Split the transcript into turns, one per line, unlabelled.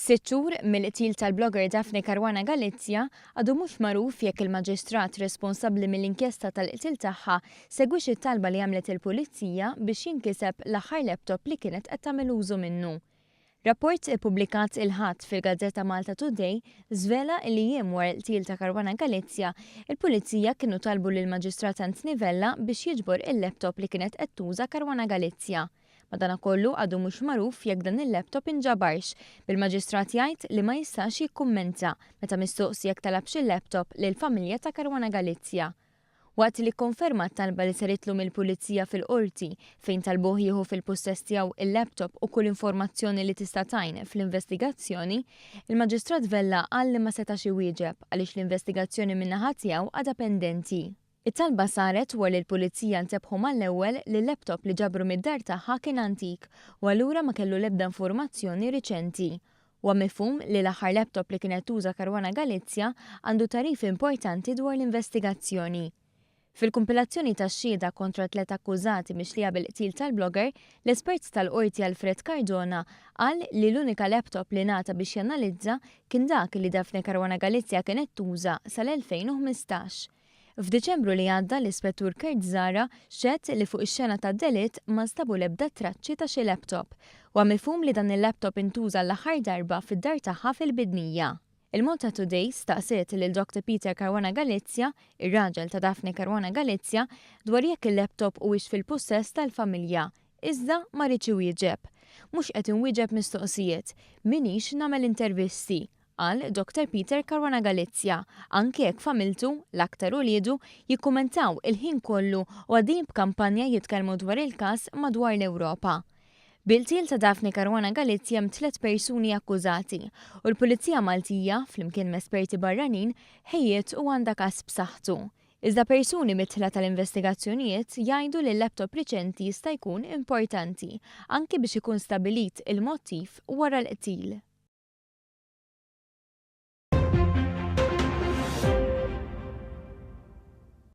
Sitt xhur mill-qtil tal-blogger Daphne Caruana Galizia, għadu mhux magħruf jekk il-Maġistrat responsabbli mill-inkjesta tal-qtil tagħha segwiex it-talba li għamlet il-Pulizija biex jinkiseb l-aħħar laptop li kienet qed tagħmel użu minnu. Rapport ippubblikat il-Ħadd fil-gazzetta Malta Today żvela li jiem wara l-qtil ta' Caruana Galizia, il-Pulizija kienu talbu lill-Maġistrat Anthony Vella biex jiġbor il-laptop li kienet qed tuża Caruana Galizia. Madanakollu għadu mhux magħruf jekk dan il-laptop inġabarx, bil-Maġistrat jgħid li ma jistax jikkummenta meta mistoqsi jekk talabx il-laptop lill-familja ta' Caruana Galizia. Waqt li kkonferma t-talba li saritlu mill-Pulizija fil-Qorti fejn talbuh jieħu fil-pussess tiegħu il-laptop u kull informazzjoni li tista' tgħin fl-investigazzjoni, il-Maġistrat Vella qal li ma setax iwieġeb għaliex l-investigazzjoni min-naħa tiegħu għadha pendenti. It-talba saret wara li l-Pulizija ntebħu mal-ewwel li l-laptop li ġabru mid-dar tagħha kien antik u allura ma kellu l-ebda informazzjoni riċenti. Huwa mifhum li l-aħħar laptop li kienet tuża Caruana Galizia għandu tagħrif importanti dwar l-investigazzjoni. Fil-kumpilazzjoni tax-xhieda kontra tliet akkużati mixlija bil-qtil tal-blogger, l-espert tal-Qorti Alfred Cardona qal li l-unika laptop li ngħata biex janalizza kien dak li Daphne Caruana Galizia kienet tuża sal-2015. F'Diċembru li għadda l-Ispettur Kurt Zahra xehed li fuq ix-xena tad-delitt ma nstabu l-ebda traċċi ta' xi laptop. Huwa mifhum li dan il-laptop intuża l-aħħar darba fid-dar tagħha fil-Bidnija. Il-Malta Today staqsiet lil Dr Peter Caruana Galizia, ir-raġel ta' Daphne Caruana Galizia, dwar jekk il-laptop huwiex fil-pussess tal-familja, iżda ma riedx iwieġeb. Mhux qed inwieġeb mistoqsijiet, m'iniex nagħmel intervisti, qal Dr Peter Caruana Galizia, anke jekk familtu, l-aktar uliedu, jikkumentaw il-ħin kollu u għaddejjin b'kampanja jitkellmu dwar il-każ madwar l-Ewropa. Bil-qtil ta' Daphne Caruana Galizia hemm tliet persuni akkużati u l-Pulizija Maltija, flimkien m'esperti barranin, ħejjiet u għandha każ b'saħħtu. Iżda persuni midħla tal-investigazzjonijiet jgħidu li l-laptop riċenti jista' jkun importanti, anki biex ikun stabbilit il-mottiv wara l-qtil.